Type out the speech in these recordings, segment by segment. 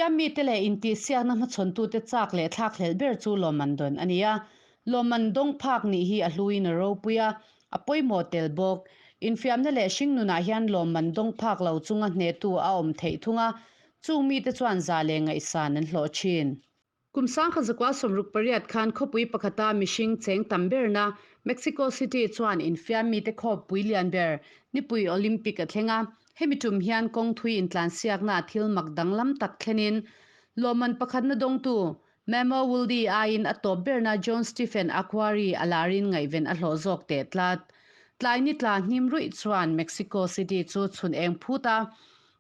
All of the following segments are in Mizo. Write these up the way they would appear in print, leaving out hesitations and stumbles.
Infiam mite leh intihsiakna hmachhawntute chak leh thlakhlelh ber chu lawmman dawn a ni a. Lawmman dawng phak nih hi a hluin a ropui a, a pawimawh tel bawk. Infiamna leh hringnunah hian lawmman dawng phak lo chunga hnehtu a awm theih thung a, chung mite chuan zah leh ngaihsan an hlawh thin. Kum 1968 khan khawpui pakhata mihring cheng tam berna Mexico City chuan infiam mite khawpui lian ber Nipui Olympic a thleng a. Hemi tum hian kawng thui intlansiakna a thil mak danglam tak thlenin lawmman pakhatna dawngtu Memo Wooldy aiin a tawp berna John Stephen Akhwari a larin ngaihven a hlawh zawk teh tlat. Tlai ni tla hnim ruih chuan Mexico City chu chhun eng phut a.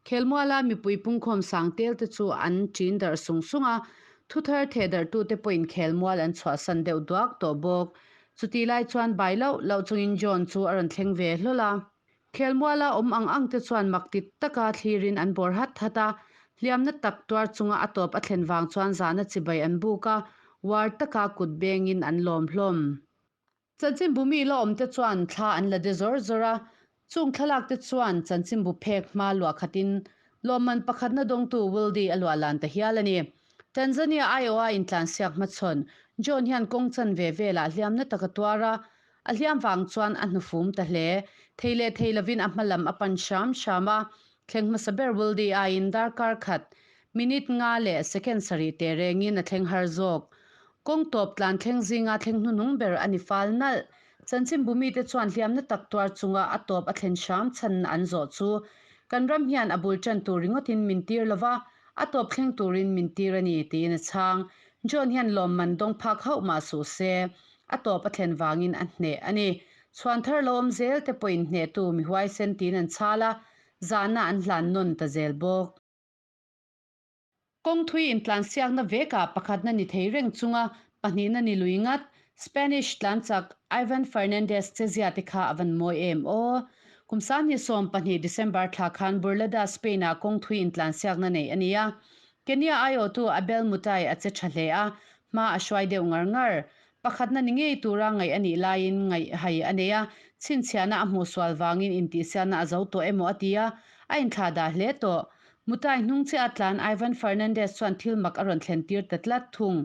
Khelmuala mipui pungkhawm sang tel te chu an ṭin darh sung sung a, thuthar theh darhtute pawhin khelmual an chhuahsan deuh duak tawh bawk. Chutih lai chuan bai loh loh chungin John chu a rawn thleng ve hlawl a. Khelmuala awm ang ang te chuan mak ti taka thlirin an bawr hat hat a, hliamna tak tuar chunga a tawp a thlen vang chuan zahna chibai an buk a, uar taka kut bengin an lawm hlawm. Chanchinbu mi la awmte chuan thla an la de zawr zawr a, chung thlalakte chuan chanchinbu phek hma luah khatin lawmman pakhatna dawngtu Wildy a luah lan ta hial a ni. Tanzania aiawha intlansiak hmachhawn John hian kawng chanve velah hliamna tak a tuar a, a hliam vang chuan a hnufum ta hle. Thei leh thei lovin a hma lam a pan hram hram a, thleng hmasa ber Wildy aiin darkar khat, minute nga leh second sarih teh rengin a thleng har zawk. Kawng tawp tlan thleng zinga thleng hnuhnung ber a ni fal nalh. Chanchinbu mite chuan hliamna tak tuar chunga a tawp a thlen hram chhanna an zawh chu, Kan ram hian a bul tan tur ringawtin min tir lo va, a tawp thleng turin min tir a ni, tiin a chhang. John hian lawmman dawng phak hauh mah suh se, a tawp a thlen vangin a hneh a ni. Chhuan thar lo awm zel te pawhin hnehtu mi huaisen tiin an chhal a, zahna an hlan nawn ta zel bawk. Kawng thui intlansiakna vekah pakhatna ni thei reng chunga pahnihna ni lui ngat, Spanish tlanchak Ivan Fernandez chezia te kha a van mawi em aw. Kum 2020 December thla khan Burlada, Spain-ah kawng thui intlansiakna neih a ni a. Kenya aiawhtu Abel Mutai a che tha hle a, hma a hruai deuh ngar ngar. Pakhatna ni ngei tura ngaih a nih laiin ngaih hai a nei a, chhinchhiahna a hmuhsual vangin intihsiakna a zo tawh emaw a ti a, a inthlahdah hle tawh. Mutai hnung chiah a tlan Ivan Fernandez chuan thil mak a rawn thlen tir ta tlat thung.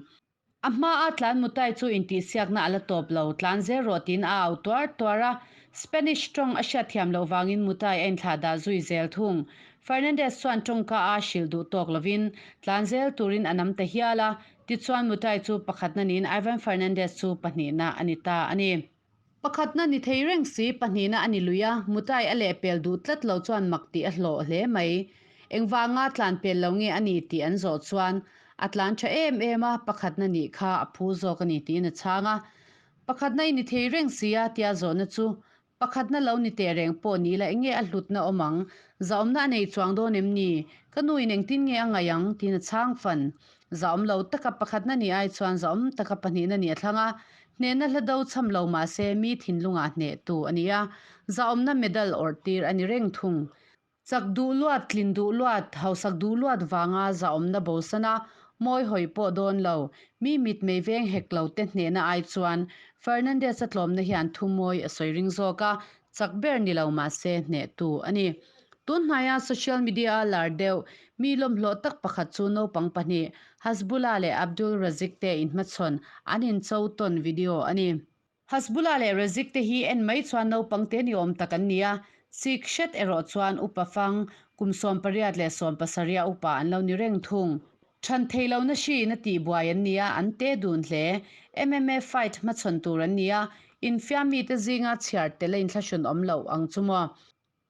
A hma a tlan Mutai chu intihsiakna a la tawp lo, tlan zel rawh tiin a au tuar tuar a. Spanish tawng a hriatthiam loh vangin Mutai a inthlahdah zui zel thung. Fernandez chuan tawngka a hrilh duh tawk lovin tlan zel turin a nam ta hial a, tichuan Mutai chu pakhatna niin Ivan Fernandez chu pahnihna a ni ta a ni. Pakhatna ni thei reng si, pahnihna a ni lui a, Mutai a lehpel duh tlat lo chuan mak tih a hlawh hle mai. Engvanga tlan pel lo nge a ni tih an zawh chuan, a tlan tha em em a, pakhatna nih kha a phu zawk a ni tiin a chhang a. Pakhatna i ni thei reng si a tia zawhna chu, pakhatna lo ni teh reng pawh ni la enge a hlutna awm ang, zahawmna a nei chuang dawn em ni? Ka nuin engtin nge a ngaih ang? tiin a chhang fan. Zahawm lo taka pakhatna nih ai chuan zahawm taka pahnihna nih a thlang a, Hnehna hla do cham lo mah se mi thinlungah hnehtu a ni a, zahawmna medal awrh tir a ni reng thung. Chak duh luat, tlin duh luat, hausak duh luat vanga zahawmna bosana mawi hawi pawh dawn lo, mi mitmei veng hek lo te hnehna ai chuan Fernandez-a tlawmna hian thu mawi a sawi ring zawk a, chak ber ni lo mah se hnehtu a ni. Tun hnaia social media-a lar deuh mi lawmhlawh tak pakhat chu naupang pahnih Hasbullah leh Abdul Razik te inhmachhawn an incho tawn video a ni. Hasbullah leh Razik te hi en mai chuan naupang te ni awm tak an ni a, chik hret erawh chuan upa fang kum 18 leh 17 upa an lo ni reng thung. Chhan thei lohna hriin a tihbuai an ni a, an te dun hle. MMA fight hmachhawn tur an ni a, infiam mite zinga chhiar tel a inthlahrun awm loh ang chu maw.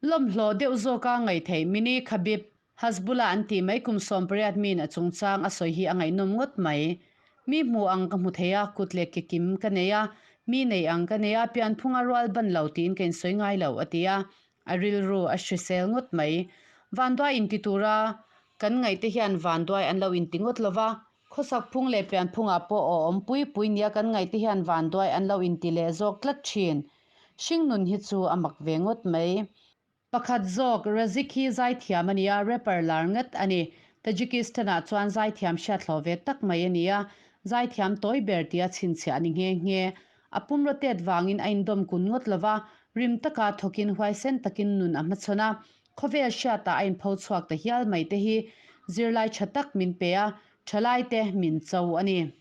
Lawmhlawh deuh zawka ngaihtheih Mini Khabib Hasbullah an tih mai kum 18 miin a chungchang a sawi hi a ngaihnawm ngawt mai. Mi hmu ang ka hmu thei a, kut leh ke kim ka nei a, mi nei ang ka nei a, pianphunga rual ban lo tiin ka insawi ngai lo, a ti a. A rilru a hrisel ngawt mai. Vanduai inti tura kan ngaihte hian vanduai an lo inti ngawt lo va, khawsak phung leh pianphungah pawh aw awm pui pui nia kan ngaihte hian vanduai an lo inti leh zawk tlat thin. Hringnun hi chu a mak ve ngawt mai. Pakhat zawk, Razik hi zaithiam a ni a, rapper lar ngat a ni. Tajikistan-ah chuan zaithiam hriathlawh ve tak mai a ni a, zaithiam tawi ber tia chhinchhiah a ni nghe nghe. A pum rotate vangin a indawm kun ngawt lo va, rim taka thawkin huaisen takin nun a hmachhawn a, khawvel hriatah a inpho chhuak ta hial mai te hi zirlai tha tak min pe a, thalaite min cho a ni.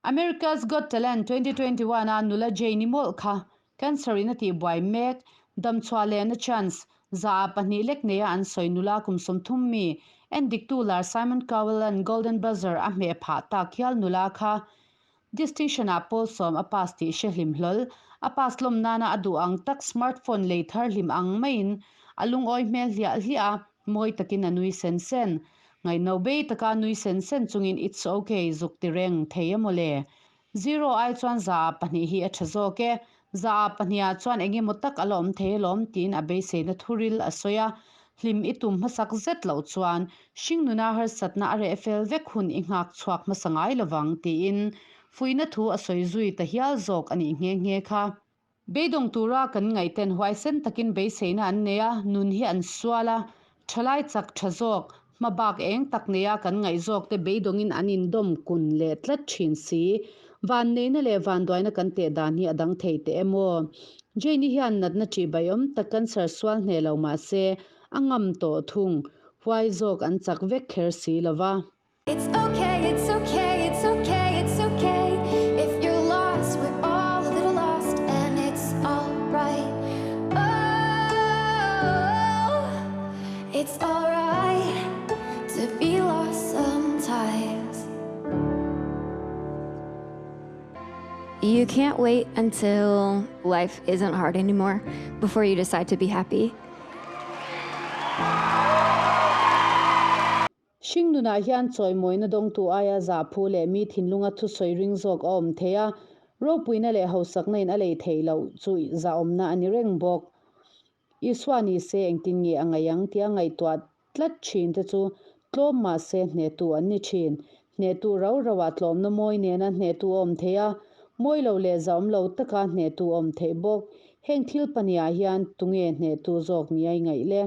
America's Got Talent 2021 a nula Jane-i mawlh kha cancer in a tihbuai mek, damchhuah lehna chance 2% lek neia an sawi nula kum 30 mi, endiktu lar Simon Cowell-a'n Golden Buzzer a hmeh phah tak hial nula kha Distinction ah pawl sawm a pass tih hre hlim hlawl. A pass lawm nana a duh ang tak smartphone lei thar hlim ang maiin a lungawi hmel hliah hliah a, mawi takin a nui sen sen. Ngaihno bei taka nui sen sen chungin It's ok zuk ti reng thei a mawle. Zero ai chuan 2% hi a tha zawk e. 2% ah chuan eng emaw tak a la awm thei alawm tiin a beiseina thuril a sawi a. Hlim i tum hmasak zet loh chuan hringnuna harsatna a reh fel vek hun i nghak chhuak hmasa ngai lovang tiin fuihna thu a sawi zui ta hial zawk a nih nghe nghe kha. Beidawng tura kan ngaihten huaisen takin beiseina an nei a, nun hi an sual a, thalai chak tha zawk, hmabak eng tak neia kan ngaih zawkte beidawngin an indawm kun leh tlat thin si. Vanneihna leh vanduaina kan teh dan hi a dang thei teh em aw? Jane-i hian natna ṭihbaiawm tak cancer sual hneh lo mah se, a ngam tawh thung. Huai zawk an chak vek kher si lo va. It's okay, it's okay, it's okay, it's okay If you're lost, we're all a little lost And it's alright Oh, it's alright to be lost sometimes You can't wait until life isn't hard anymore before you decide to be happy. Hringnunah hian chawimawina dawngtu aia zahphu leh mi thinlunga thusawi ring zawk a awm thei a, ropuina leh hausakna in a lei theih loh chu zahawmna a ni reng bawk. Isua ni se engtin nge a ngaih ang tia ngaihtuah tlat thin te chu tlawm mah se hnehtu an ni thin. Hnehtu rau rauah tlawmna mawi nena hnehtu a awm thei a, mawi lo leh zahawm lo taka hnehtu a awm theih bawk. Heng thil pahnih ah hian tunge hnehtu zawk ni a i ngaih le?